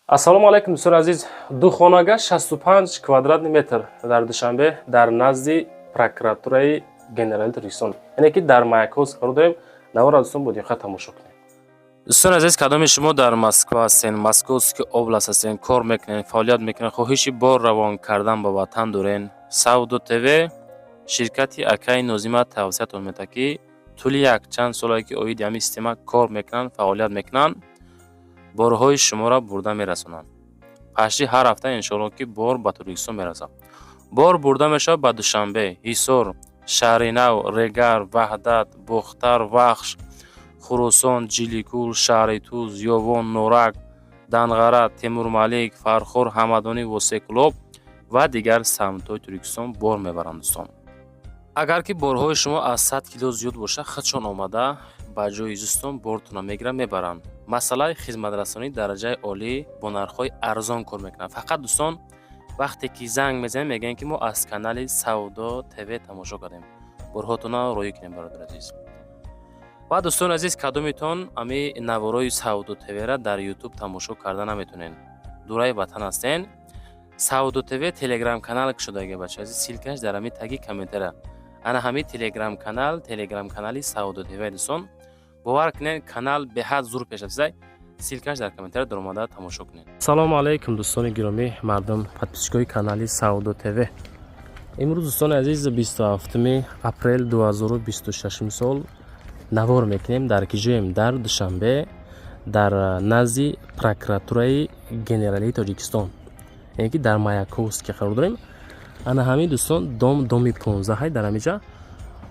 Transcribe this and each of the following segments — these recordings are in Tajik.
Ассалому алайкум, дӯстони азиз. Ду хонага, 65 квадратный метр дар Душанбе, дар назди прокуратураи генералии Тоҷикистон, яъне ки дар Маяковск қарор дорем. Навора, дӯстон, бо диққат тамошо кунед. Дӯстони азиз, кадоми шумо дар Москва ҳастен, Московский область ҳастен, кор мекунед, фаъолият мекунед, хоҳиши бор равон кардан ба ватан дорен, Савдо ТВ ширкати акаи Нозима тавсиятон медиҳад, ки тӯли якчанд солае ки оиди ҳамин система кор мекунанд, фаъолият мекунанд, борҳои шуморо бурда мерасонанд. Пашти ҳар ҳафта, иншоалло, ки бор ба Тоҷикистон мерасад. Бор бурда мешавад ба Душанбе, Ҳисор, Шаҳринав, Регар, Ваҳдат, Бохтар, Вахш, Хуросон, Ҷиликул, шаҳри Туз, Ёвон, Норак, Данғара, Темурмалик, Фархор, Ҳамадонӣ, Восекулоб ва дигар самтҳои Тоҷикистон бор мебаранд, дӯстон. Агар ки борҳои шумо аз 100 кило зиёд бошад, худшон омада ба ҷои зистон бортонро мегиранд, мебаранд. Масъалаи хизматрасонии дараҷаи олӣ, бо нархҳои арзон кор мекунанд. Фақат, дӯстон, вақте ки занг мезанем, мегӯем, ки мо аз канали Савдо ТВ тамошо кардем, борҳотонро роӣ кунем, бародари азиз. Ва, дӯстони азиз, кадомитон ами наворои Савдо ТВра дар Ютуб тамошо карда наметонен, дураи ватан ҳастен, Савдо ТВ телеграм канал кушодаги, бача азиз, ссылка ш дар ҳами таги комментария. Ана ҳами телеграм канали Савдо ТВ, дӯстон, бовар кунед, канал беҳад зур пеш рафтизай. Ссылка ш дар комментария даромада тамошо кунед. Салому алайкум, дӯстони гиромӣ, мардум, подписчик ои канали Савдо ТВ. Имрӯз, дӯстони азиз, 27 апрел 2026 сол навор мекунем. Дар киҷоем? Дар Душанбе, дар назди прокуратураи генералии Тоҷикистон, яъне ки дар Маяковский қарор дорем. Ана ҳамин, дӯстон, дом, доми 15-ҳай. Дар ҳамиҷа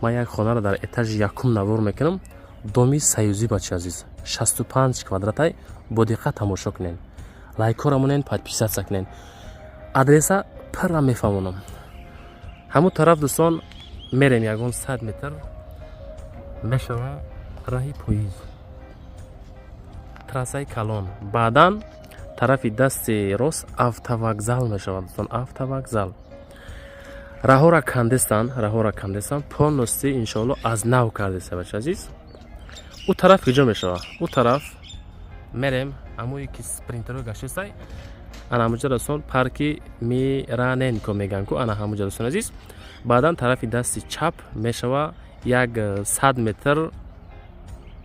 ман як хонаро дар этажи якум навор мекунам. Доми союзӣ, бачи азиз, 65 квадратай. Бо диққат тамошо кунед, лайкҳоро монен, подписаться кунед. Адреса пурра мефаҳмонам. Ҳамун тараф, дӯстон, мерем, ягон 100 метр мешава раҳи поиз, трассаи калон. Баъдан тарафи дасти рост автовокзал мешавад, дӯстон, автовокзал. Раҳора кандестан, раҳора кандестан, полностью, иншоалло, аз нав кардеста, бачи азиз. Ӯ тараф киҷо мешавад? Ӯ тараф мерем, амое ки спринтеро гаштестай, ана ҳамуҷа, дӯстон, парки Мираненко мегӯянд ку, ана ҳамуҷа, дӯстон азиз. Баъдан тарафи дасти чап мешава, як 100 метр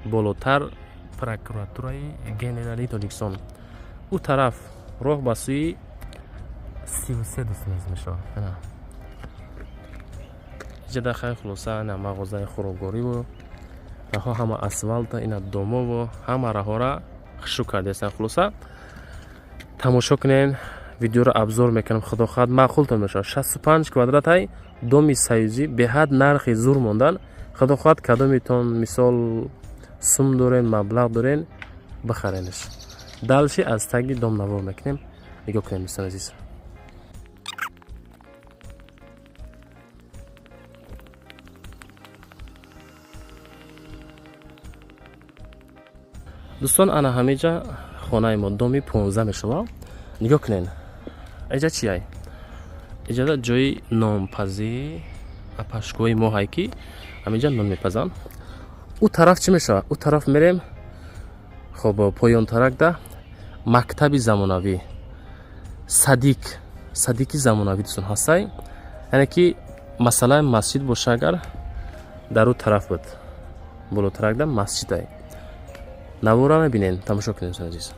болотар прокуратураи генералии Тоҷикистон. Ӯ тараф роҳ ба сӯи 33, дӯстон азиз, мешавад. Иҷада хай, хулоса, ана мағозаи хӯрокгориву раҳо ҳама асфалта, ина домову ҳама раҳора хушрӯ кардастан. Хулоса, тамошо кунен видеоро, обзор мекунам, худо хоҳад, маъқултон мешавад. 65 квадратай, доми союзӣ, беҳад нархи зур мондан. Худо хоҳад, кадомитон, мисол, сум дорен, маблағ дорен, бихаренш. Дальше аз таги дом навор мекунем, нигоҳ кунем, дӯстон азиз. Дӯстон, ана ҳамиҷа хонаи мо, доми 15 мешавад. Нигоҳ кунед, иҷа чияй? Иҷада ҷои нонпазӣ, апашгоҳи мо ҳай, ки ҳамиҷа нон мепазанд. Ӯ тараф чӣ мешавад? Ӯ тараф мерем, хоб, поёнтаракда мактаби замонавӣ, садик, садики замонавӣ, дӯстон, ҳастай. Яъне ки масъалаи масҷид боша, агар дар ӯ тараф буд, болотаракда масҷидай. Навора мебинед, тамошо кунед, дӯстони азиз.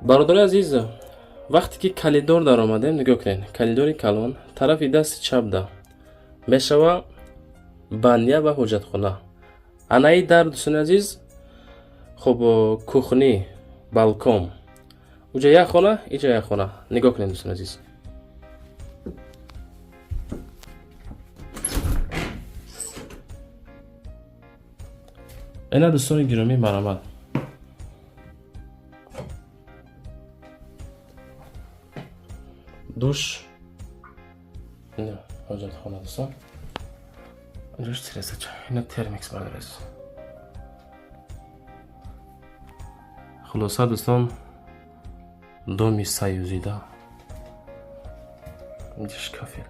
Бародари азиз, вақте ки калидор даромадем, нигоҳ кунед, калидори калон, тарафи дасти чапда мешава баня ва ҳоҷатхона. Анаи дар, дӯстони азиз, хуб, кухни, балкон. Уҷа як хона, иҷа як хона. Нигоҳ кунед, дӯстони азиз. Ина, дӯстони гиромӣ, марҳамат. Душ, ина ҳоҷатхона, дӯстон. Душ тирезача, ина термикс, бародари азиз. Хулоса, дӯстон, доми союзида инҷа шкафел,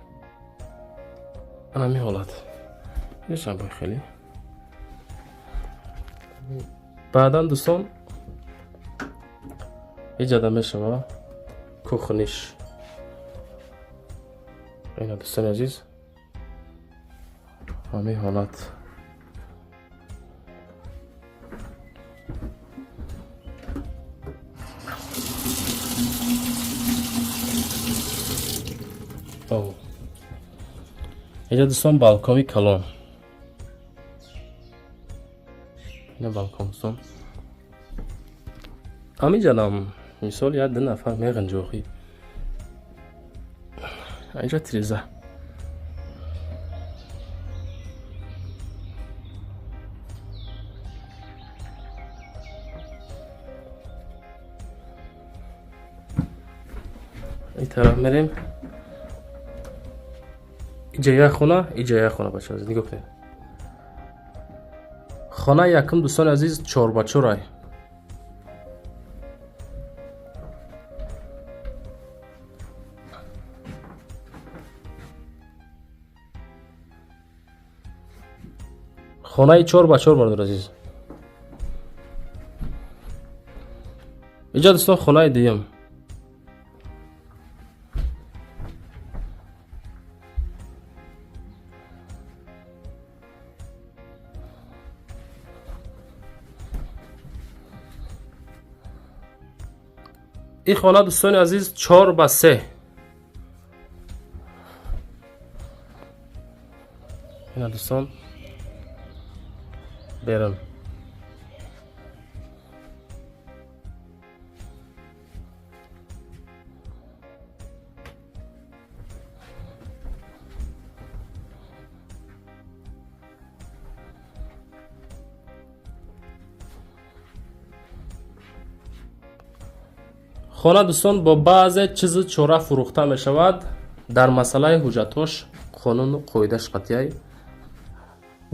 анами ҳолат. Нешам бой хеле. Баъдан, дӯстон, иҷада мешава кухниш. Ина, дӯстони азиз, ҳамин ҳолат. Иҷа, дӯстон, балкони калон. Ина балкон, дӯстон. Ҳамиҷадам, мисол, як ду нафар меғинҷохӣ. Инҷа тиреза. Ин тараф мерем. Иҷа як хона, иҷа як хона, бачаҳо, азиз, нигоҳ кунед. Хонаи якум, дӯстони азиз, чорбачорай. Хонаи 4 ба 4, бародар азиз. Иҷа, дӯстон, хонаи дуюм. Ин хона, дӯстони азиз, 4 ба 3. Ина, дӯстон, берун. Хона, дӯстон, бо баъзе чизу чора фурӯхта мешавад. Дар масъалаи ҳуҷҷатҳош қонуну қоидаш қатъияй.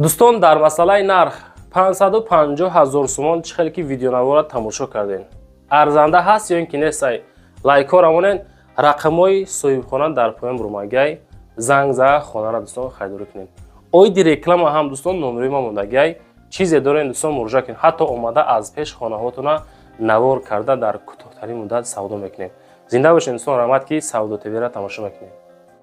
Дӯстон, дар масъалаи нарх 550 ҳазор сомон. Чӣ хеле ки видеонавора тамошо кардем, арзанда ҳаст ё ин ки нестай? Лайкҳо равонен. Рақамҳои соҳибхона дар поён бурмагай. Занг зада, хонаро, дӯстон, харидорӣ кунед. Оиди реклама ҳам, дӯстон, номерои ма мондагай. Чизе дорен, дӯстон, муроҷиат кунед. Ҳатто омада аз пеш хонаҳотона навор карда, дар кӯтоҳтарин муддат савдо мекунем. Зинда бошед, дӯстон. Раҳмат, ки Савдо ТВра тамошо мекунед.